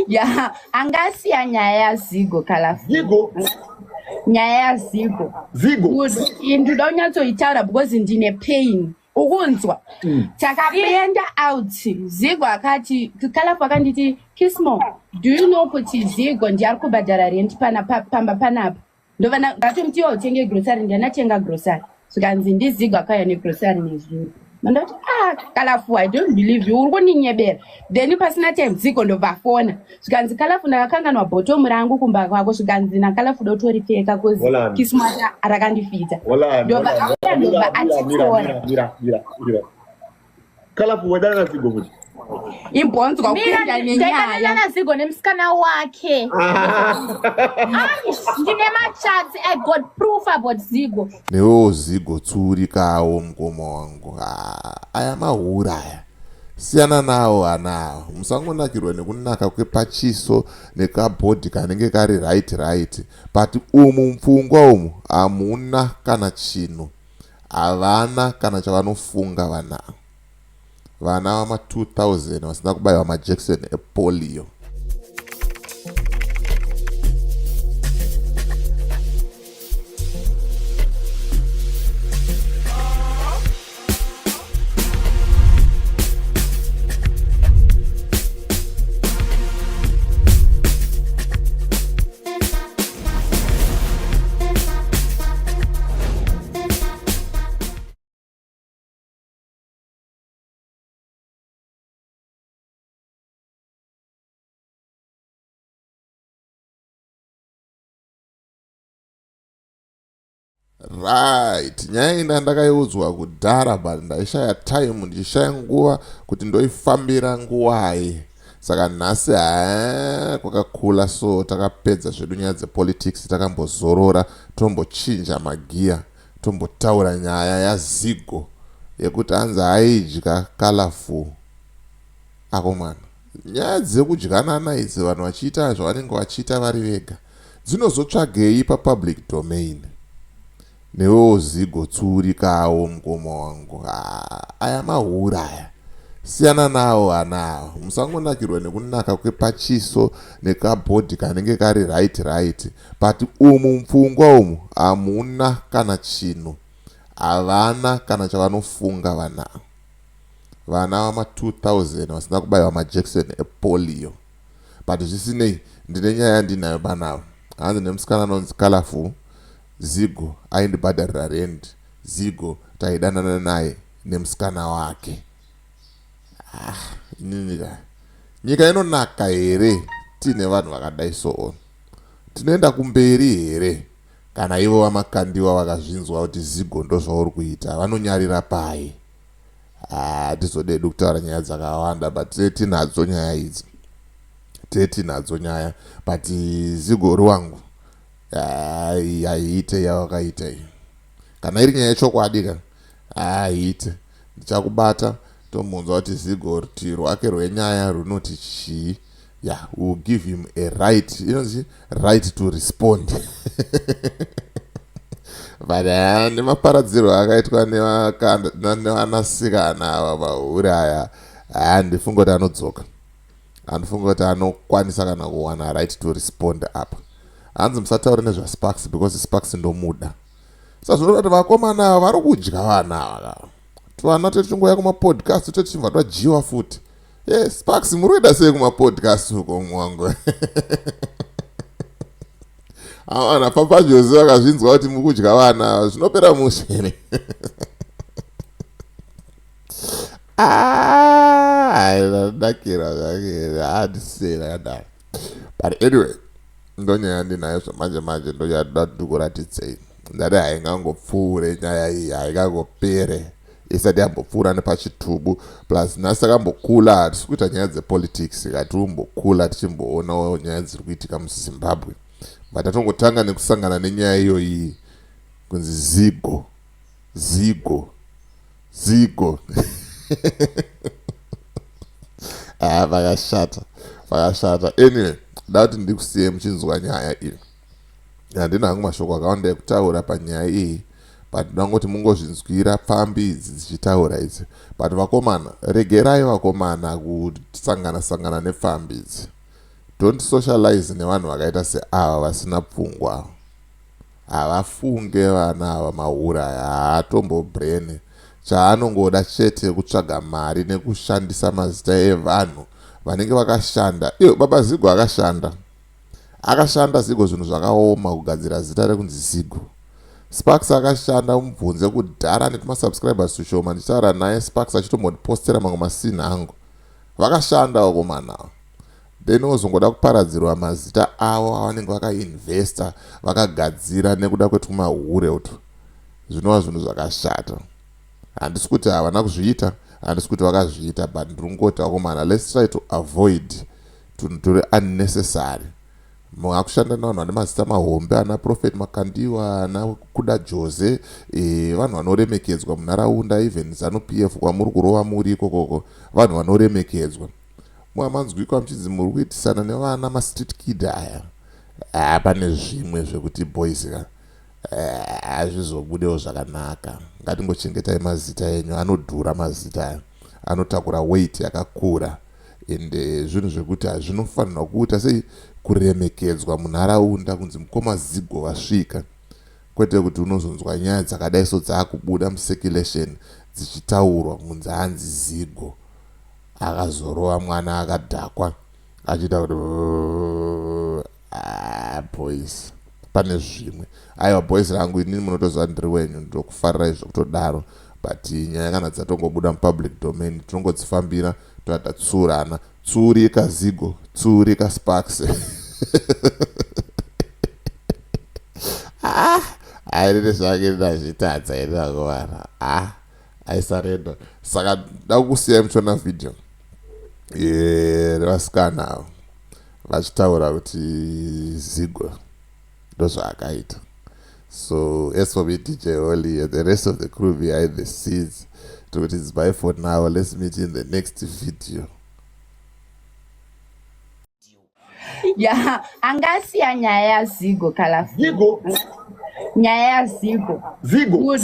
Ya, angasiya nyaya yaZigo Kalafu. Zigo. Nyaya yaZigo. Zigo. Kuti ndoda kunyatsoitaura because ndine pain. Ukunzwa. Takaenda out. Zigo akati Kalafu akanditi Kismo, do you know kuti Zigo ndiye ari kubhadhara rent pana pamba panapa? Ndobva ndatomuti iwe utenge grocery, ndanatenga grocery. Zvikanzi ndiZigo akauya negrocery nezuro. Mandati ah Kalafu, I don't believe you, uri kundinyebera. Then pasina time Zigo ndobva afona. Zvikanzi Kalafu ndakakanganwa bhotomu rangu kumba kwako, zvikanzi naKalafu dotoripfeka cause Kismo rakandifita. Ndobva auya ndobva atitora. Mira. Kalafu wadana naZigo futi. Imbonzwa kuenda nenyaya. naZigo nemusikana wake. Ndine machats, I got proof about Zigo. Newewo Zigo tsurikawo mukoma wangu. Aya mahura aya. Siyana nawo ana awa. Musangonakirwa nekunaka kwepachiso nekabhodhi kanenge kari right right. But umu mupfungwa umu hamuna kana chinhu. Havana kana chavanofunga vana ava. Vana vama 2000 vasina kubaiwa majekiseni epolio. Right, nyaya iyi ndandakaiudzwa kudhara but ndaishaya time, ndichishaya nguva kuti ndoifambira nguwai. Saka nhasi haa kwakakula, so takapedza zvedu nyaya dzepolitics, takambozorora, tombochinja magiya, tombotaura nyaya yaZigo yekuti hanzi aidya Colorful. Akomana, nyaya dzekudyanana idzi vanhu vachiita zvavanenge vachiita vari vega dzinozotsvagei papublic domain? Newewo Zigo tsurikawo mukoma wangu. Aya mahura aya. Siyana nawo ana awa. Musangonakirwa nekunaka kwepachiso nekabhodhi kanenge kari right right. But umu mupfungwa umu hamuna kana chinhu. Havana kana chavanofunga vana ava. Vana vama 2000 vasina kubaiwa majekiseni epolio. But zvisinei, ndine nyaya yandinayo panapa. Hanzi nemusikana anonzi Colorful, Zigo aindibhadharira rent. Zigo taidanana naye nemusikana wake. Inini ka. Nyika inonaka here tiine vanhu vakadai so on? Tinoenda kumberi here kana ivo vaMakandiwa vakazvinzwa kuti Zigo ndozvauri kuita vanonyarira pai? Hatizodedu kutaura nyaya dzakawanda but tee tinadzo nyaya idzi. Tee tinadzo nyaya but Zigo uri wangu. Haiite yawakaita iyi. Kana iri nyaya yechokwadi ka haiite. Ndichakubata tomunzwa kuti Zigo rutivi rwake rwenyaya runoti chii. Yeah, we will give him a right, inonzi right to respond. But nemaparadzirwo akaitwa nevanasikana ava mahure aya, handifunge kuti anodzoka. Handifunge kuti anokwanisa kana kuwana right to respond apa. Hanzi musataure nezvaSparks because Sparks ndomuda. Saka zvinoda kuti vakomana ava vari kudya vana ava. Tuvana techingouya kumapodcast totichibva twadyiwa futi. Yes, Sparks muri kuenda sei kumapodcast uko mwangu? Avana Papa Jose vakazvinzwa kuti muri kudya vana zvinopera mushe here? Ndakira zvake handisei rakadaro. But anyway, ndonyaya ndinayo zvamanje manje ndonyaya ndikuratidzei. Ndati haingangopfuure nyaya iyi, haingangopere isati yambopfuura nepachitubu. Plus nhasi takambokula, hatisi kuita nyaya dzepolitics, katiumbokula tichimboonawo nyaya dziri kuitika muZimbabwe. But tatongotanga nekusangana nenyaya iyoyi kunzi Zigo, Zigo, Zigo. Vakashata, vakashata. Anyway, da kuti ndikusiye muchinzwa nyaya iyi. Handina hangu mashoko akawanda ekutaura panyaya iyi, but ndangoti mungozvinzwira pfambi idzi dzichitaura idzi. But vakomana, regerai vakomana kusangana sangana nepfambi idzi. Don't socialize nevanhu vakaita seava vasina pfungwa. Havafunge vana ava mahure aya haatombobrene. Chaanongoda chete kutsvaga mari nekushandisa mazita evanhu vanenge vakashanda. Iyo baba Zigo akashanda. Akashanda Zigo zvinhu zvakaoma kugadzira zita rekunzi Zigo. Sparks akashanda umubvunze kudhara netumasubscribers tushoma ndichitaura naye Sparks achitombondipostera mamwe masini angu. Vakashanda vakomana ava. Then wozongoda kuparadzirwa mazita avo avanenge vakainvesta vakagadzira nekuda kwetumahure utu zvinova zvinhu zvakashata. Handisi kuti havana kuzviita, handisi kuti vakazviita but ndiri kungoti vakomana let's try to avoid tunhu turi unnecessary. Maakushanda nevanhu vane mazita mahombe ana Prophet Makandiwa, ana Kuda Jose, e, vanhu vanoremekedzwa munharaunda even Zanu PF kwamuri kurova muri ikokoko vanhu vanoremekedzwa. Mwa manzwikwa muchinzi muri kuitisana nevana mastreet kid aya. Ah, pane zvimwe zvekuti boys ka eh, hazvizobudewo zvakanaka. Ngatingochengetai mazita enyu anodhura mazita aya anotakura weight yakakura and eh, zvinhu zvekuti hazvinofanirwa kuita sei kuremekedzwa munharaunda kunzi mukoma Zigo vasvika kwete kuti unozonzwa nyaya dzakadai so dzaakubuda mucirculation dzichitaurwa kunzi hanzi Zigo akazorova mwana akadhakwa achiita kuti ah, boys pane zvimwe aiwa boys rangu inini munotoziva ndiri wenyu ndokufarirai zvekutodaro but nyaya kana dzatongobuda mupublic domain tinongodzifambira toa tatsuurana tsuurika zigo tsuurika sparks ah, airine zvake ndazvitadza ini vakomana ah aisarenda saka da kukusiyai muchiona video revasikana avo vachitaura kuti zigo ndozvaakaita so as for me dj holly and the rest of the crew behind the scenes tikuti its bye for now let's meet in the next video ya angasiya nyaya yazigo kala zigo nyaya yazigo zigo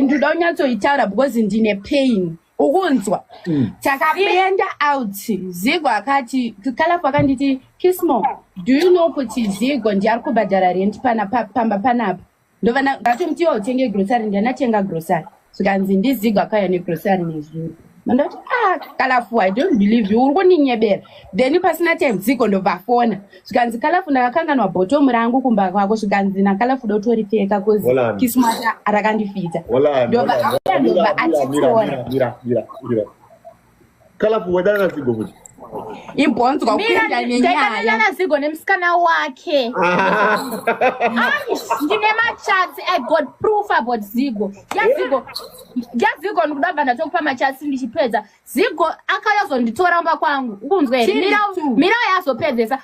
ndoda kunyatsoitaura because ndine pain ukunzwa mm. takaenda out zigo akati kalafu akanditi kismo do you know kuti zigo ndiye ari kubhadhara rent pana pamba panapa ndovana ndatomuti iwe utenge grocery ndanatenga grocery zvikanzi ndizigo akauya negrocery nezuro mandati ah kalafu i don't believe you uri kundinyebera then pasina time zigo ndobva afona zvikanzi kalafu ndakakanganwa bhotomu rangu kumba kwako zvikanzi nakalafu dotoripfeka bcause kismata rakandifita ndobva auya ndobva atitora Kalafu wadana na Zigo futi. Imbonzwa kuenda nenyaya. na Zigo nemusikana wake. Ndine machats I got proof about Zigo. Ya Zigo. Ya Zigo ndikudabva ndatokupa machats ndichipedza. Zigo akayozonditora kumba kwangu. Ukunzwa here? Mira mira yazopedzesa.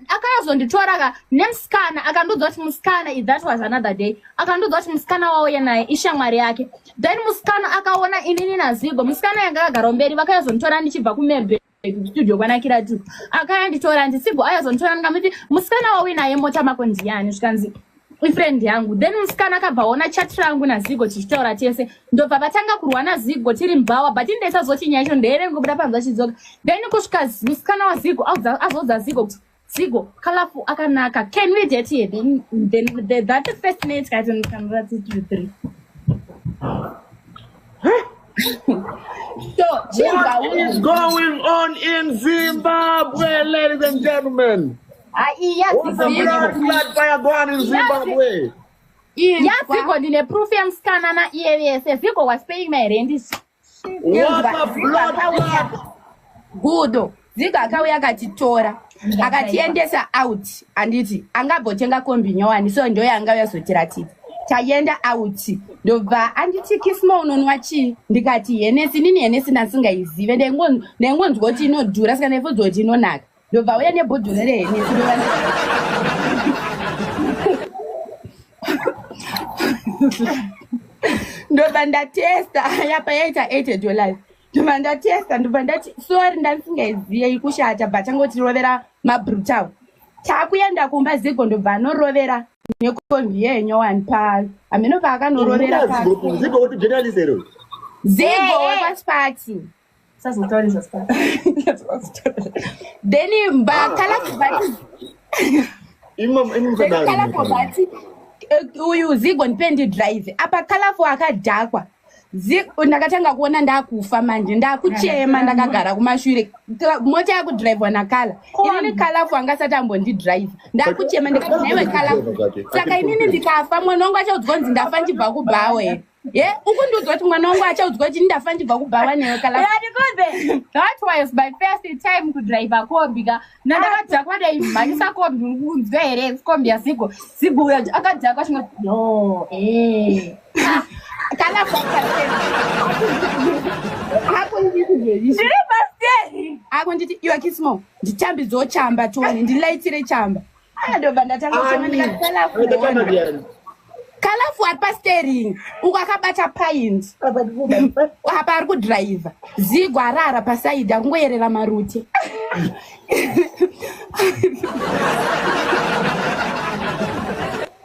Akayozonditora ka nemusikana akandiudza kuti musikana that was another day. Akandiudza kuti musikana wauya naye ishamwari yake. Then musikana akaona inini naZigo, musikana yanga akagara mberi vakayozonditora ndichibva kuMelbourne studio kwanakira tu. Akayanditora nditi Zigo ayozonditora ndikamuti musikana wauinaye mota mako ndiyani zvikanzi ifriend yangu. Then musikana akabva aona chat rangu naZigo tichitaura tese ndobva vatanga kurwa naZigo tiri mubhawa but ndaisazoti nyaya yacho ndeyere ngobuda panze achidzoka. Then kusvika musikana waZigo azoudza Zigo kuti Zigo, colorful akanaka. Can we date here? Then, then the, that the first night guys and can two three. So, what is going on in Zimbabwe, ladies and gentlemen? What's the blood, blood fire going on in Zimbabwe? Yeah, Zigo ndine proof yemusikana na iye vese. Zigo was paying my rent. What a blood clot. Gudo Zigo akauya akatitora akatiendesa out anditi angabotenga kombi nyowani so ndo yanga yazotiratidza taienda out ndobva anditi kismo unonwa chii ndikati henesi nini henesi ndasingaizive ndaingonzwa kuti inodhura saka ndaifunzwa kuti inonaka ndobva auya nebhodhoro rehenesi ndobva ndobva ndatesta yapa yaita 80 dollars ndobva ndatesta ndobva ndati sorry ndandisingaiziye ikushata but angotirovera mabrutal takuenda kumba zigo ndobva anorovera nekombi yenyowani pa hameno paakanorovera zigo kuti journalist here zigo wekwasparks. Sazotaura zvaSparks. Then mbakalafu bati Imo imo then mukadaro. Kalafu bati uyu Zigo ndipe ndidrive. Apa Kalafu akadhakwa. Ndakatanga kuona ndakufa manje, ndakuchema ndakagara kumashure. Mota yakudhiraivwa naKala. Inini Kalafu angasati ambondidhiraivha. Ndakuchema ndikati naiwe Kalafu. Saka inini ndikafa mwana wangu achaudzwa kunzi ndafa ndibva kubhawa here? Ye, ukundiudzwa kuti mwana wangu achaudzwa kuti ndafa ndibva kubhawa newe Kalafu. Ndikuze, that was my first time kudriver kombi ka. Nandakadhakwa ndaimhanyisa kombi uri kunzwa here kombi yaZigo. Zigo uyo akadhakwa chingoti no eh. Kalafu akunditi zveizvi. Ndiri pasteri. Akunditi iwe Kismo, nditambidzewo chamba tione, ndilaitire chamba. Ndobva ndatanga kuchema ndikati Kalafu Akatamba ona. ndiani? Kalafu ari pastering uku akabata paindi apa ari kudhiraivha. Zigo arara pasaidhi akungoyerera marute.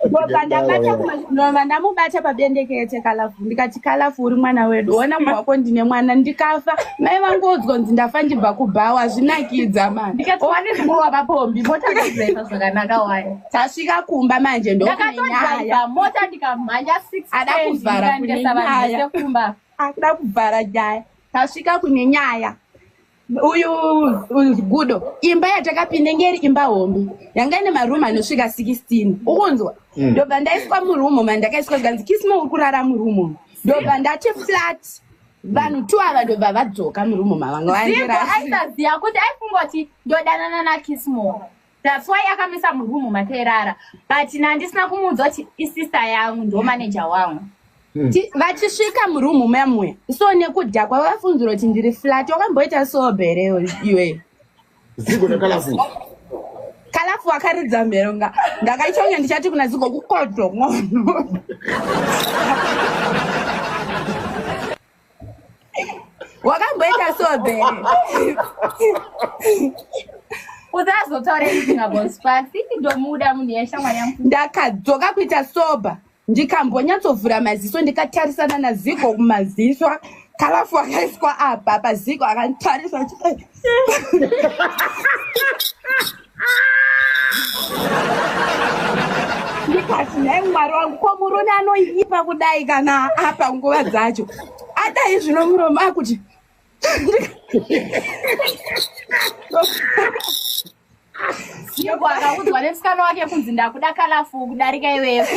Ndobva ndabata ndobva ndamubata pabendekete Kalafu ndikati Kalafu uri mwana wedu, ona mwako ndine mwana, ndikafa mai vangu udzwa kunzi ndafa ndibva kubhawa, zvinakidza mani. Ndikati wane zimurwa papombi mota ndodriver zvakanaka wayo. Tasvika kumba manje ndokunenyaya. Ndakatodriver mota ndikamhanya 6 Ada kuvhara kune nyaya. kumba. Akuda kuvhara nyaya. Tasvika kune nyaya. Uyu uyu Gudo, imba yatakapinda ngeri imba hombe yanga ine marumu anosvika 16 ukunzwa. Ndobva ndaiswa murumu mandakaiswa zvikanzi Kismo uri kurara murumu. Ndobva ndati flat vanhu 2 ava ndobva vadzoka murumu mavanga Zigo vandira. aisaziva kuti aifunga kuti ndodanana naKismo. That's why akamisa murumu matairara. But nandisina kumuudza kuti isister yangu ndo manager wangu. Vachisvika murumu memuya so nekudhakwa vakafunzira kuti ndiri flat. Wakamboita sober here iwe? Zigo naKalafu. Kalafu akaridza mhero ndakaita kunge ndichati kuna Zigo kukodwa mwono. Wakamboita sober. Usazotaura anything about Sparks. Ndomuda munhu yeshamwari yangu. Ndakadzoka kuita sober ndikambonyatsovhura maziso ndikatarisana naZigo kumaziso. Kalafu akaiswa apa paZigo akanditarisa achidai. Ndikati nhai Mwari wangu, ko murume anoipa kudai kana apa nguva dzacho adai zvino muromo akuti Zigo akaudzwa nemusikana wake kunzi ndakuda Kalafu kudarika iwewe.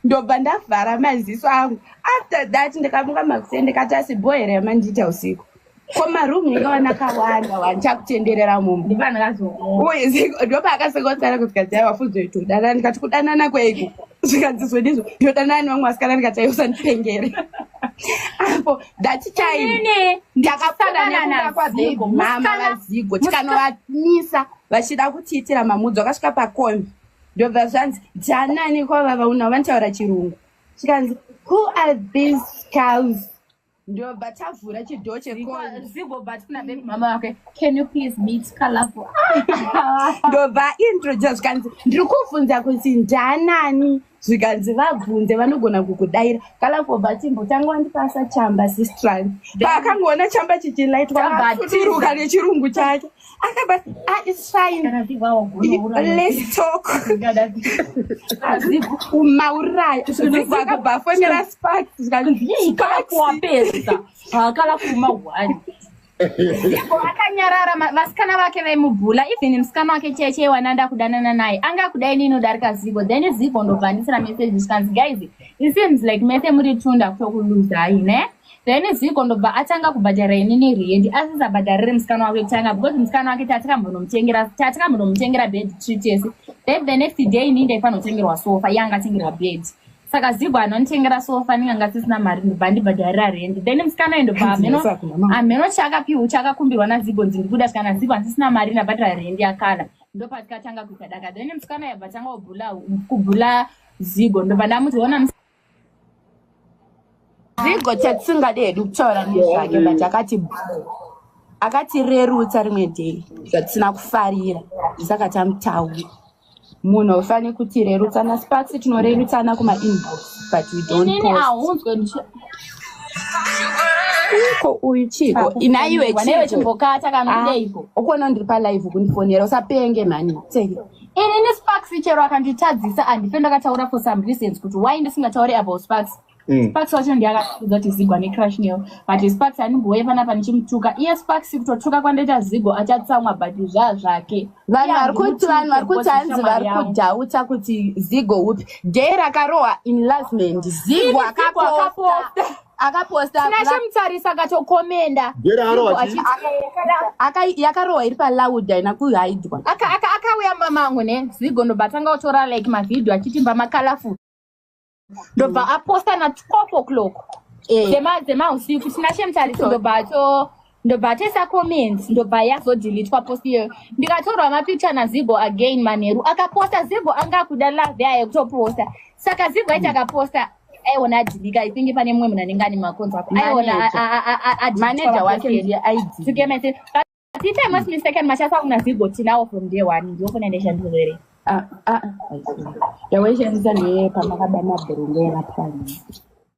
Ndobva ndavhara maziso angu. After that ndikamuka makuseni ndikati asi bho here yamandiita usiku? Ko marumu ndingawana akawanda wandichakutenderera mumba. Ndipandakazoona. Uye Zigo ndopa akasekosana kuti kati aiwa fuzoito kudanana. Ndikati kudanana kweiko? Zvikanzi zvonizvo ndodanana nevamwe vasikana. Ndikati aiwa usandipengere. Apo that time Inini ndakapfuura ndichisangana nekuda kwababy naZigo. mama Musikana vaZigo tikanovanisa vachida kutiitira mamudzo. Vakasvika pakombi ndobva zvanzi dzanani kwavava una vanotaura chirungu. Zvikanzi who are these cows? Ndobva tavhura chidhoo chekombi. Zigo but kuna baby mama wake, can you please meet Kalafu? Ndobva introduce zvikanzi ndiri kubvunza kuti ndanani, zvikanzi vabvunze vanogona kukudaira. Kalafu bva timbotanga wandipasa chamba sistran. Paakangoona chamba chichilaitwa Chamba akasuduruka nechirungu chake akabva ah, it's fine, Kana Zigo awagona let's talk. Zigo Umauraya. Zigo akabva afonera Sparks zvikanzi Kalafu Sparks wapedza. Kalafu mahwani. Zigo akanyarara vasikana vake vaimubhula. Even musikana wake cheche wananda kudanana naye anga kudai nini udarika Zigo. Then Zigo ndobva andisira message zvikanzi guys, it seems like mese muri tunda kutokuluzai ne. Then Zigo ndobva atanga kubhadhara inini rent asisabhadhariri musikana wake kutanga because musikana wake tatakambonomutengera bed treat yese. Then the next day inini ndaifanira kutengerwa sofa, iye anga atengerwa bed. Saka Zigo anonditengera sofa ndinganga sisina mari ndobva ndibhadharira rent. Then musikana uyu ndobva amheno chaakapiwa chakakumbirwa naZigo nzi ndikuda kana Zigo handisina mari ndabhadhara rent yakala. Ndopatikatanga kuita daka. Then musikana uyu abva atanga kubhula Zigo ndobva ndamuti ona Zigo chatisingade hedu kutaura nezvake but akatirerutsa rimwe day zvatisina kufarira saka tamutaura. Munhu haufaniri kutirerutsa naSparks, tinorerutsana kuma-inbox but we don't Inini post. ahunzwe ndichi Ko uyu chiko inaiwe Naiwe chimbokata kana kudeiko. Ukuona ndiri palive kundifonera, usapenge mhani. Tseke. Inini Sparks chero akanditadzisa, handife ndakataura for some reasons kuti why ndisingatauri about Sparks. Sparks wacho ndiye akatiudza kuti Zigo ane crush newe, but Sparks handimbouye panapa ndichimutuka. Iye Sparks, kutotuka kwandaita Zigo achatsamwa, but zvaa zvake. Vanhu vari kuti, vanhu vari kuti hanzi vari kudhauta kuti Zigo upi. Day rakarohwa enlargement, Zigo akaposta, akaposta. Tinashe akatokomenda. Day rakarohwa chii? Yakarohwa iri paloud, haina kuhaidwa. Akauya mamangu ne Zigo, ndobva atanga kutora like mavhidhio achitimba macolorful, ndobva aposta na12 o'clock dzemausiku. Tinashe Mutarisi ndobva ato ndobva atoisa comments, ndobva yazodhilitwa post iyoyo. Ndikatorwa mapicture naZigo again manheru, akaposta. Zigo anga akuda love yayo yekutoposta, saka Zigo aiti akaposta aiona adhilika. I think pane mumwe munhu anenge ane makonzo ako aiona. Manager wake ndiye aid. But if I'm not mistaken, machasa kuna Zigo tinawo from day one. Ndiofuna ndeshandurere. Yawaishandisa ndeye pamakaba mabhurungu erapwani.